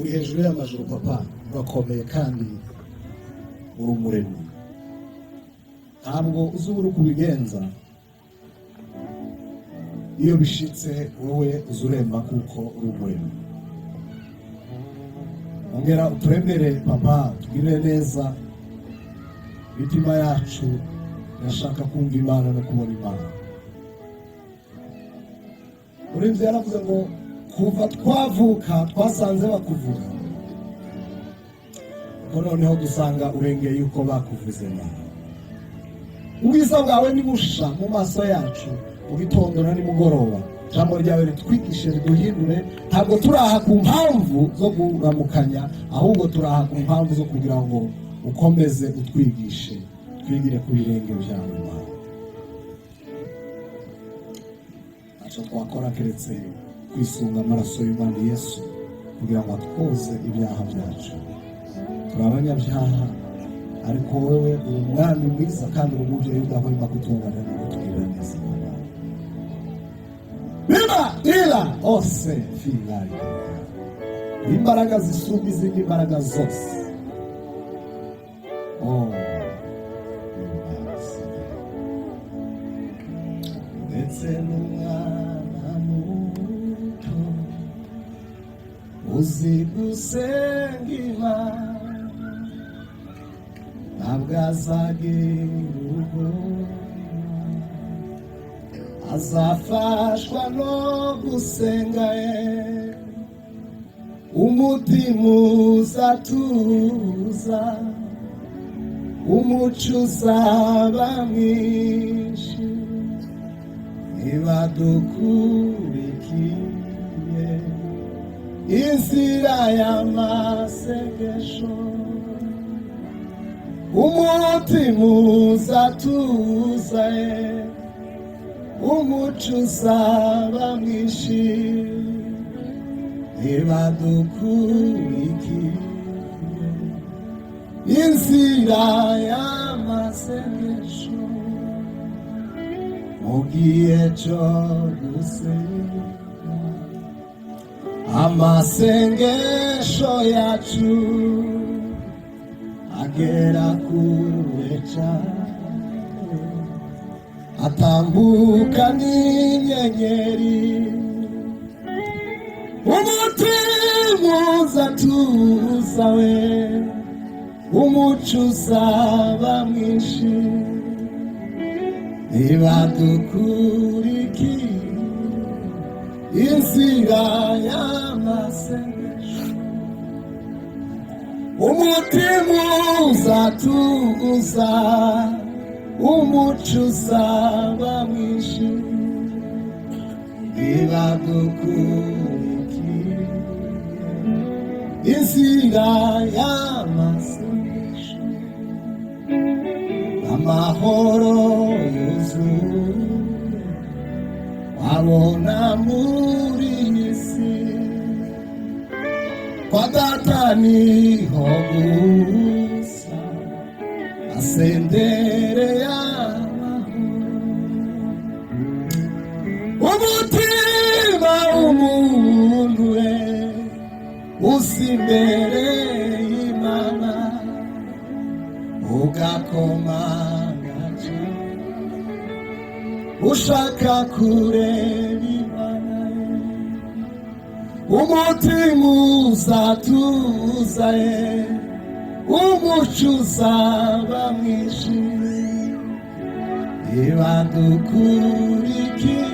Uri hejuru y'amajuru, Papa, urakomeye kandi uri umuremyi. Ntabwo uzi uri kubigenza. Iyo bishitse, wowe uza uremba kuko uri umuremyi. Ongera uturemere, Papa, tugirire neza. Imitima yacu irashaka kumva Imana no kubona Imana. Urebye, yaravuze ngo kuva twavuka twasanze bakuvuga ko noneho dusanga urengeye yuko bakuvuze nawe. Ubwiza bwawe ni busha mu maso yacu mu gitondo na nimugoroba. Ijambo ryawe ritwigishe, riduhindure. Ntabwo turaha ku mpamvu zo kuramukanya, ahubwo turaha ku mpamvu zo kugira ngo ukomeze utwigishe, twigire ku birenge byawe, Mana. Ntacyo twakora keretse kwisunga amaraso y'Umwana Yesu kugira ngo atwoze ibyaha byacu. Turi abanyabyaha, ariko wowe uri umwami mwiza kandi uri umubyeyi udahwema kutubabarira no kutugirira neza. Bima ila ose filari, imbaraga zisumba izindi mbaraga zose. Oh, ndetse n'umwana muto uzi gusenga Imana ntabwo azagira ubwoba, azafashwa no gusenga ye. Umutima uzatuza, umuco uzaba mwinshi niba dukurikiye inzira y'amasengesho. Umutima uzatuza ye, umuco uzaba mwinshi niba dukurikiye inzira y'amasengesho. Mu gihe cyo gusenga, amasengesho yacu agera kure cyane, atambuka n'inyenyeri. Umutima uzatuza we, umuco uzaba mwinshi niba dukurikiye inzira y'amasengesho. Umutima uzatuza, umuco uzaba mwinshi niba dukurikiye inzira y'amasengesho. Amahoro yuzuye wabona muri iyi si, kwa Data niho gusa asendere y'amahoro. Umutima w'umuntu we usa imbere y'Imana, ugakomanga cyane ushaka kureba Imana ye. Umutima uzatuza ye, umuco uzaba mwinshi niba dukurikiye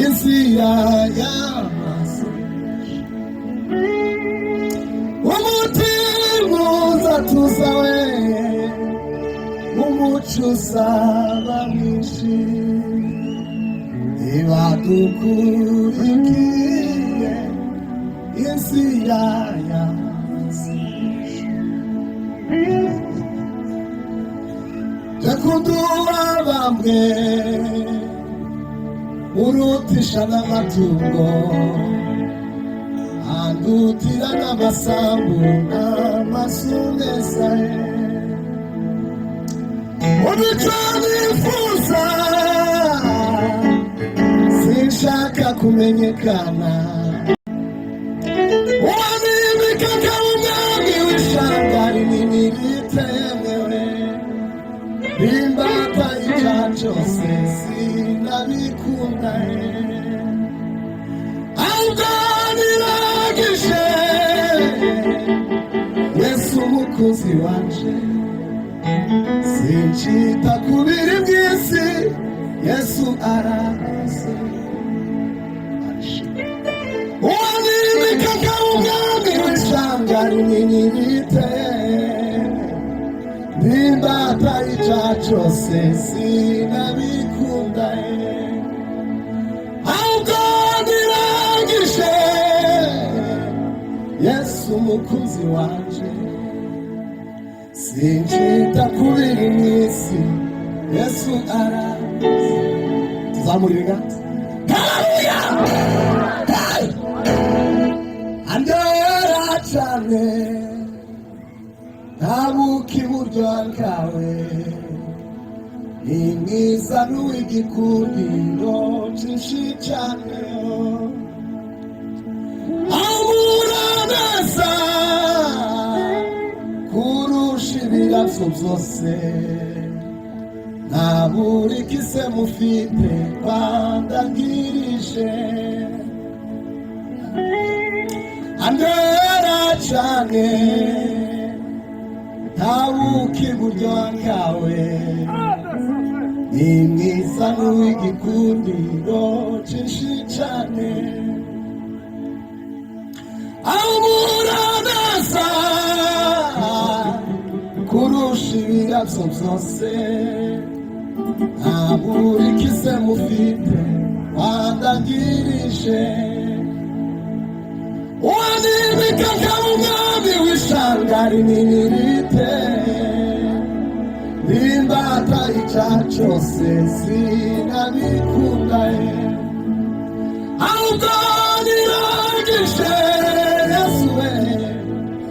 inzira y'amasengesho. Umutima uzatuza we, umuco uzaba mwinshi niba dukurikiye inzira y'amasengesho. Reka bamwe urutisha n'amatungo, andutira n'amasambu n'amazu meza ye. Umuco nifuza, sinshaka kumenyekana. Imbata y'icyaha cyose sinabikunda, ahubwo niragije Yesu umukunzi wanje. Sincita ku biri by'isi, Yesu arazi. Uwanyimika umwami w'ishyanga rinini bite, n'imbata y'icyaha cyose sinabikunda, ahubwo niragije Yesu umukunzi wanje. Sinjita ku biri mu isi, Yesu arazi. Tuzamura ibiganza. Haleluya! Hey! Andera cyane, nta buki buryo bwawe, ni mwiza n'uw'igikundiro cyinshi cyane, ahura neza kurusha ibirabyo byose. Nta buri kise mufite bandangirije. Andera cyane, nta buki buryo bwawe, ni mwiza n'uw'igikundiro cyinshi cyane, ahumura neza kurusha ibirabyo byose. Nta buri kise mufite wandangirije. Wanimika nkaba umwami w'ishanga rinini rite, n'imbata y'icyaha cyose sinabikunda, ahubwo niragije Yesu we,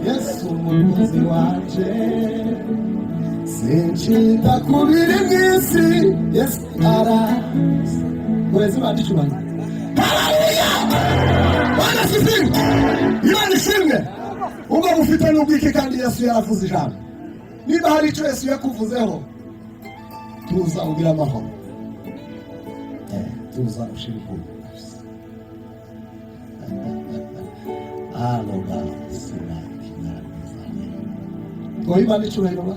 Yesu umukunzi wanje. Sincita ku biri mu isi, Yesu arazi. Murezi Imana icyubahiro. Haleluya! Bwana asifiwe! Imana ishimwe. Ubwo mufite n'ubwiki kandi Yesu yaravuze ijambo. Niba hari icyo Yesu yakuvuzeho, tuza ugira amahoro. Tuza ushira ubwoba. Aloba sina kinyarizane. Tuhe Imana icyubahiro ba.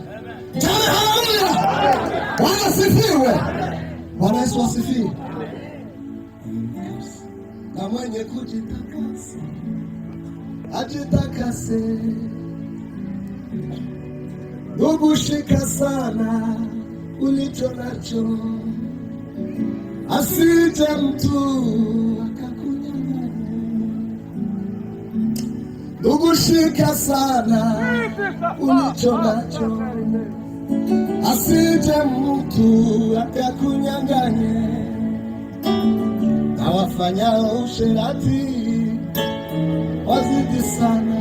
Cyane, haleluya! Bwana asifiwe! Bwana Yesu asifiwe. Na mwenye kujitakasa ajitakase. Ndugu, shika sana ulicho nacho, asije mtu akakunyang'anya. Ndugu, shika sana ulicho nacho, asije mtu akakunyang'anye. Na wafanyao usherati wazidi sana,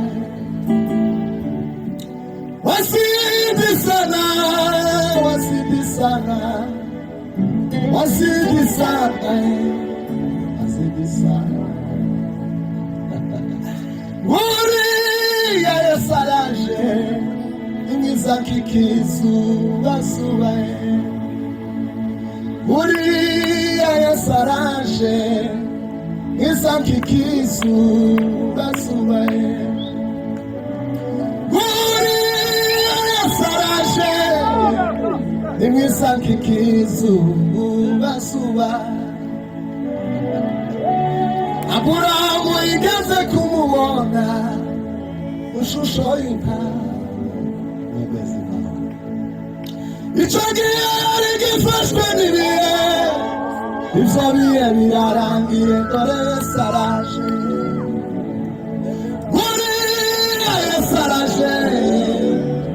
wazidi sana, wazidi sana, wazidi sana, wazidi sana. Uriya Yesu araje, mwiza nk'ikizubazuba. Uriya Yesu araje, mwiza nk'ikizubazuba. Uriya Yesu araje, ni mwiza nk'ikizubazuba. Aburahamu igeze kumubona ishusho y'inka. Icyo gihe yari gifashwe n'ibihe, ibyo bihe birarangiye, dore Yesu araje. Buriya Yesu araje,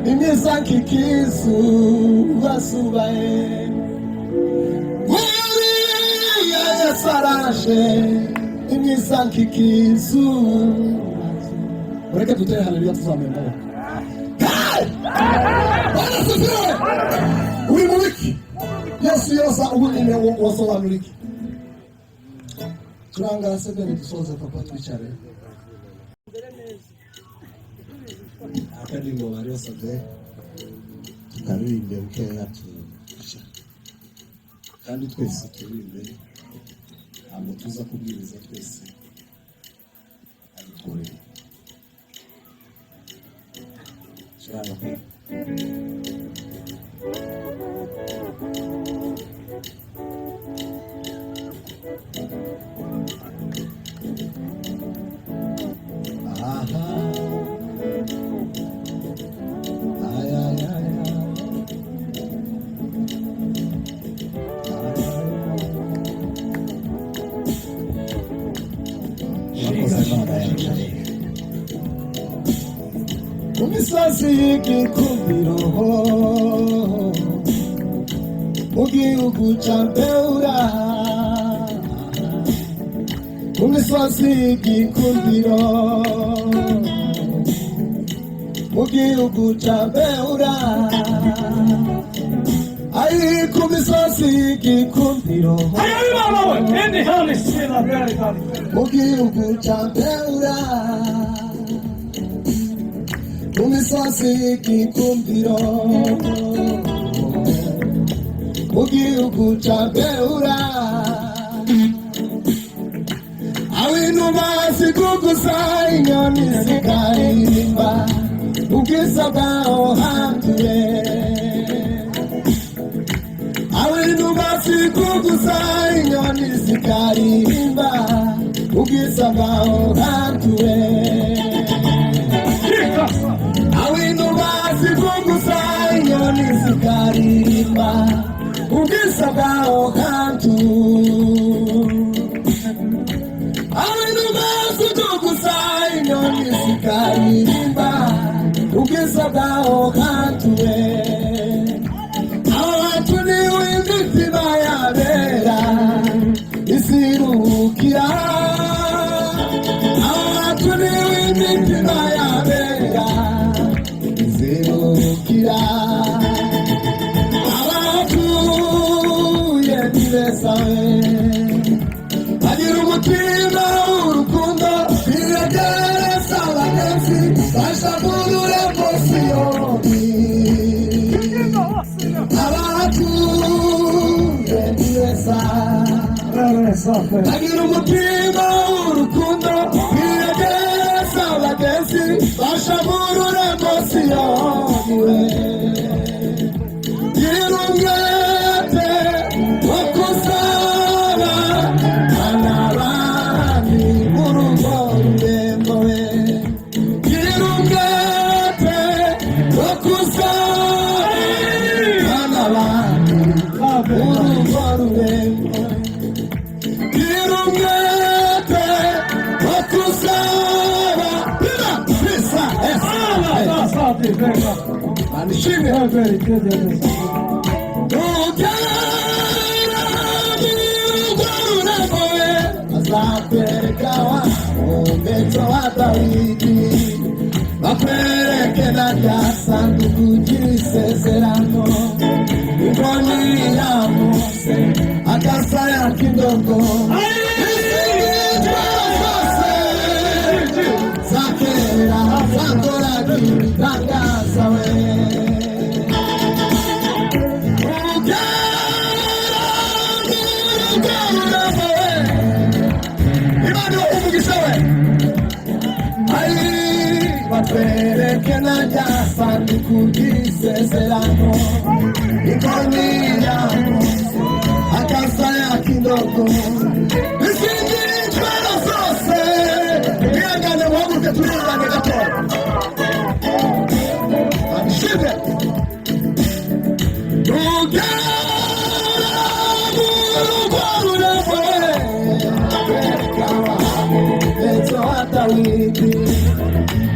ni mwiza nk'ikizubazuba. Buriya Yesu araje, ni mwiza nk'ikizuba. Mureke dutere haleluya, tuzamuye amaboko. Hey! Bwana asifiwe! Uri mu biki? Yesu yoza ubu nyine wasobanura iki? Turangara sebene, dusoze papa, twicare. Akaririmbo bari basabye tukaririmbe bukeya. Kandi twese turirimbe, ntabwo tuza kubwiriza twese, abikorera. Shyira. Aha. Ay, ay, ay, ay. Ay, ay, ay. Urakoze, Imana yacu. Ku misozi y'igikundiro, mu gihugu ca Bewura, ku misozi y'igikundiro, mu gihugu ca Bewura, ari ku misozi y'igikundiro, mu gihugu ca Bewura, ku misozi y'igikundiro, mu gihugu ca Bewura, aho inuma ziguguza, inyoni zikaririmba ubwiza bwaho handuye, aho inuma ziguguza, inyoni zikaririmba ubwiza bwaho handuye, aho inuma ziguguza, inyoni zikaririmba ubwiza bwaho hantu, aho inuma ziguguza, inyoni zikaririmba ubwiza bwaho hantuwe. Aho hantu niwe imitima yabera isiruhukira, aho hantu niwe imitima yabera iziruhukira. Abahatuye ni beza we, bagira umutima w'urukundo, biyegereza abagenzi bashavurure Siyoni. Abahatuye ni beza, bagira umutima w'urukundo, biyegereza abagenzi bashavurure Siyoni we. Gira umwete wo kuzaba abandi mu rugo rurembo we, gira umwete wo kuzaba abandi mu rugo rurembo, gira umwete wo kuzaba bina bisa esa. Manishimwe. Ugera mu rurembo we, azakwereka wa umuheto wa Dawidi, bakwereke na rya sanduku ry'isezerano, inkoni ya Mose, agasaya k'indogo, izindi zose za kera zakoraga ibitangaza we. Ugera mu rugo rurembo we, Imana ibahe umugisha we. Ari batwereke na rya sanduku ry'isezerano, inkoni ya Mose, akasaya k'indogo, izindi ntwaro zose. Mwihangane muhaguruke turihangane gatoya. Shime ugera mu rugo rurembo we, umuheto wa Dawidi,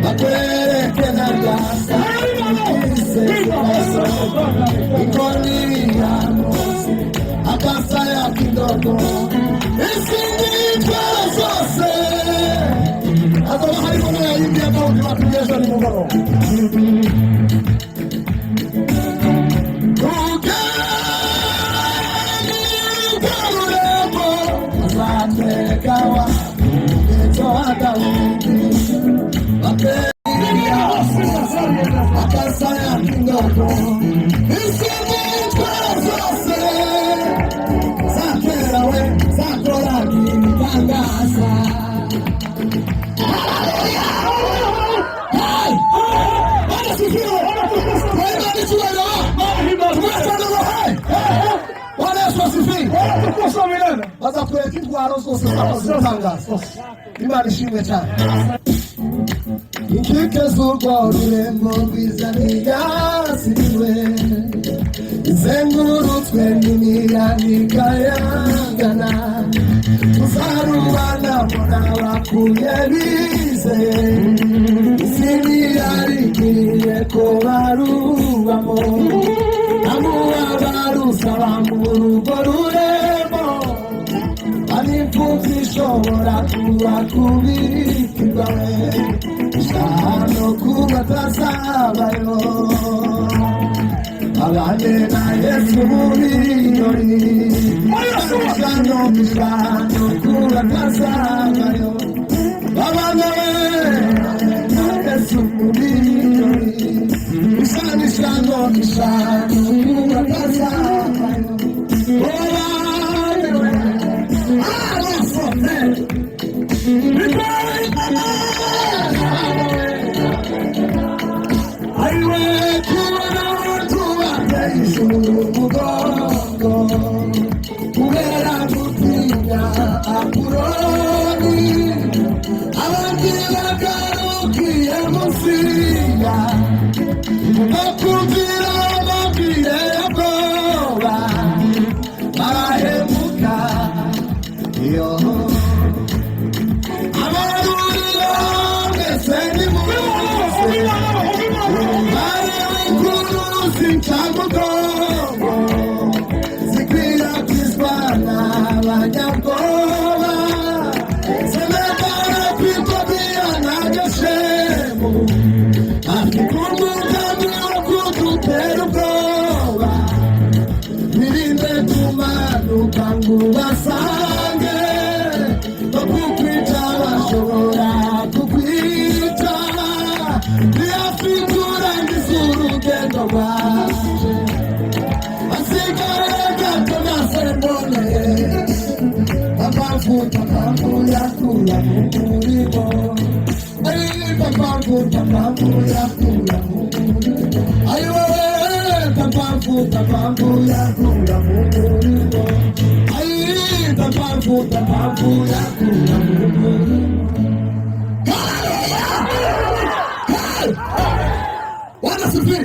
bakwereke na rya sanduku ry'isezerano, inkoni ya Mose, akasaya k'indogo, izindi ntwaro zose. Hazaba harimo n'ayindi ya Dawudi batuye ejo nimugoroba. Ugera mu rugo rurembo, azatwereka wa umuheto wa Dawidi, bakwereke akasaya k'indogo, izindi ntwaro zose. Hey! Bwana asifiwe. Bwana icyubahiro. Tumwese hey! Bwana Yesu asifiwe. Bwana milele. Bazatwereka intwaro zose zamaze gutangaza. Imana ishimwe cyane. Inkike z'urwo rurembo rwiza ntiyasiriwe, izengurutswe n'imiyanika yangana, tuzarubanamo n'abakuye bizeye. Isi ntiyarigiriye ko barubamo, amubabarusaba mu rugo rurembo, ari imfubyi ishobora kuba kubikirwa we eshanu kuba atazabayo, abane na Yesu mu birori. Eshanu, eshanu kuba atazabayo, abane na Yesu mu birori. Eshanu, eshanu, eshanu kuba atazabayo, abane we abasote. Ariwe kubona abantu bateye ijuru umugongo kubera gutinya Apuroni, abandi bagarukiye munsiya bakumvira amabwire ya bwoba, barahemuka iyo. Abarurira mwese nimuze, umubare w'inkuru z'incamugongo zikwirakwizwa n'abanyabwoba. Senatara Pitobia na Gashemu afite umugambi wo kudutera ubwoba. Birinde kumanuka ngo ubasange, no kukwica bashobora kukwica. Ntiyafite urangiza urugendo rwaje, asigaye gato nasemboneye. Papa papa yakura mu murimo. Ay, papa papa yakura mu murimo. Ay wowe, papa papa yakura mu murimo. Ay, papa papa yakura mu murimo. Haleluya! Hey! Bwana asifiwe.